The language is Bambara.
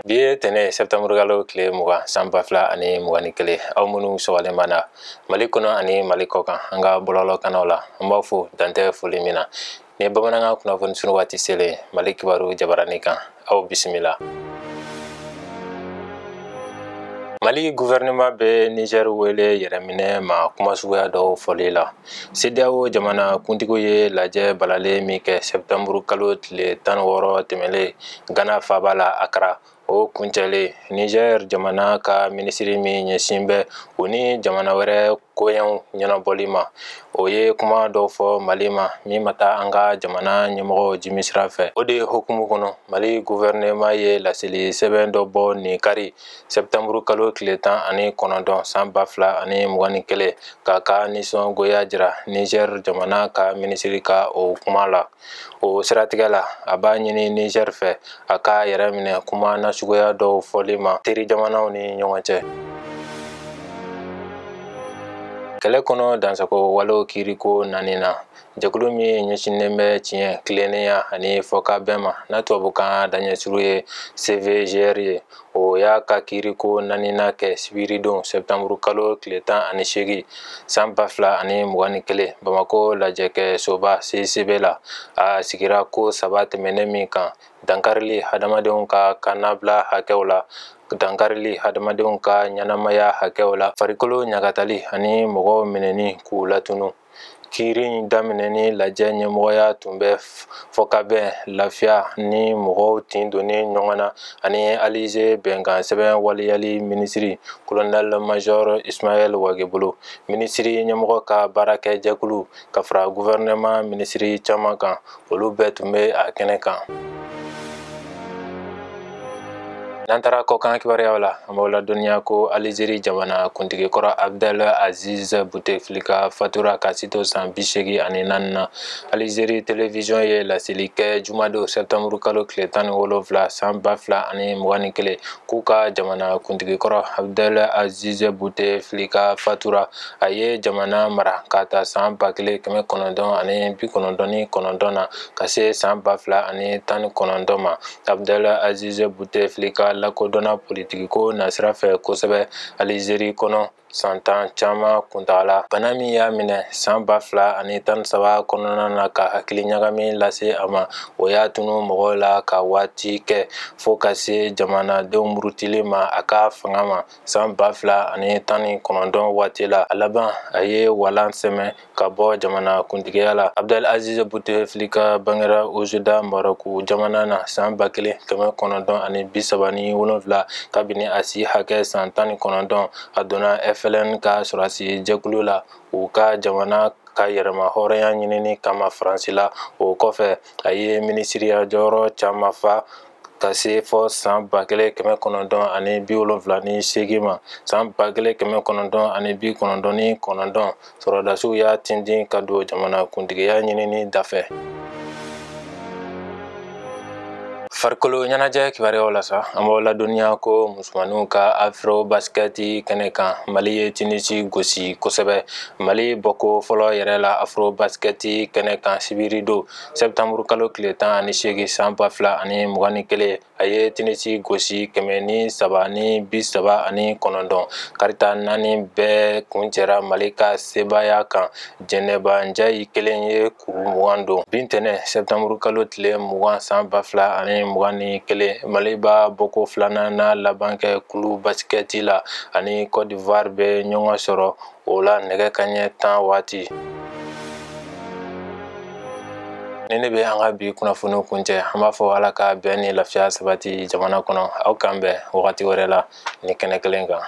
Bi ye tɛnɛ septembre kalo tile 20 san 2021. Aw minnu sɔgɔlen b'an na Mali kɔnɔ ani Mali kɔkan, an ka bɔlɔlɔ kanaw la, an b'aw fo dantɛ foli min na. Ni bamanankan kunnafoni sunu waati selen, Mali kibaru jabarani kan, aw bisimila. Mali gouvernement bɛ Niger wele yɛrɛminɛ ma kuma suguya dɔw fɔli la. CEDEAO jamana kuntigiw ye lajɛ balalen min kɛ septembre kalo tile 16 tɛmɛlen Ghana faaba la Accra. O kuncɛlen, Niger jamana ka minisiri min ɲɛsin bɛ u ni jamana wɛrɛ koɲɛw ɲɛnabɔli ma, o ye kuma dɔw fɔ Mali ma min ma taa an ka jamana ɲɛmɔgɔw jimi sira fɛ. O de hukumu kɔnɔ, Mali gouvernement ye laseli sɛbɛn dɔ bɔ nin kari septembre kalo tile 19 san 2021 k'a ka nisɔngoya jira Niger jamana ka minisiri ka o kuma la. O siratigɛ la, a b'a ɲini Niger fɛ a k'a yɛrɛ minɛ kuma nasuguya dɔw fɔli ma teri jamanaw ni ɲɔgɔn cɛ. Kɛlɛ kɔnɔ dansago walew kiiriko naani na, jɛkulu min ɲɛsinnen bɛ tiɲɛ, tilennenya ani fɔkabɛn ma, n'a tubabukan daɲɛsuru ye CVGR ye, o y'a ka kiiriko naaninan kɛ sibiridon septembre kalo tile 18 san 2021 Bamakɔ lajɛkɛsoba CICB la. A sigira ko saba tɛmɛnen min kan: dankarili hadamadenw ka kannabila hakɛw la, dankarili hadamadenw ka ɲɛnamaya hakɛw la, farikolo ɲagatali ani mɔgɔw minɛni k'u latunu. Kiiri in daminɛni lajɛ ɲɛmɔgɔya tun bɛ fɔkabɛn, lafiya ni mɔgɔw tin donni ɲɔgɔn na ani Alize bɛnkan sɛbɛn waleyali minisiri colonel major Ismaël Wage bolo. Minisiri ɲɛmɔgɔ ka baarakɛ jɛkulu ka fara gouvernement minisiri caman kan, olu bɛɛ tun bɛ a kɛnɛ kan. N'an taara kɔkan kibaruyaw la, an b'aw ladɔnniya ko Alizeri jamana kuntigi kɔrɔ Abdel Aziz Bouteflika fatura ka si to san 84 na. Alizeri télévision ye laseli kɛ jumadon septembre kalo tile 17 san 2021 k'u ka jamana kuntigi kɔrɔ Abdel Aziz Bouteflika fatura. A ye jamana mara ka ta san 1999 na ka se san 2019 ma. Abdel Aziz Bouteflika lakodɔnna politikiko nasira fɛ kosɛbɛ Alizeri kɔnɔ san tan caman kuntagala. Bana min y'a minɛ san 2013 kɔnɔna na ka hakili ɲagami lase a ma, o y'a tunu mɔgɔw la ka waati kɛ fo ka se jamanadenw murutili ma a ka fanga ma san 2019 waati la. A laban, a ye walan sɛmɛ ka bɔ jamana kuntigiya la. Abdel Aziz Bouteflika bangera Oujda, Marɔku jamana na san 1937. Kabini a si hakɛ san 19, a donna FLN ka sɔrɔdasi jɛkulu la u ka jamana ka yɛrɛma hɔrɔnya ɲinini kama Faransi la. O kɔfɛ, a ye minisiriya jɔyɔrɔ caman fa ka se fɔ san 1978 ma. San 1999, sɔrɔdasiw y'a tintin ka don jamana kuntigiya ɲinini dafɛ. Farikolo ɲɛnajɛ kibaruyaw la sa, an b'aw ladɔnniya ko musomaninw ka afro basikɛti kɛnɛ kan, Mali ye Tunisi gosi kosɛbɛ. Mali bɔko fɔlɔ yɛrɛ la afro basikɛti kɛnɛ kan sibiridon septembre kalo tile 18 san 2021, a ye Tunisi gosi 103 ni 39. Karita naani bɛɛ kuncɛra Mali ka sebaaya kan. Jɛnɛba Njayi kelen ye kuru 20 don. Bi ntɛnɛn septembre kalo tile 20 san 2021, Mali b'a bɔko filanan n'a laban kɛ kulu basikɛti la ani Côte d'Ivoire bɛ ɲɔgɔn sɔrɔ o la nɛgɛ kanɲɛ 10 waati. Ni ne bɛ an ka bi kunnafoniw kuncɛ, an b'a fɔ Ala ka bɛn ni lafiya sabati jamana kɔnɔ. Aw k'an bɛn wagati wɛrɛ la ni kɛnɛ kelen kan.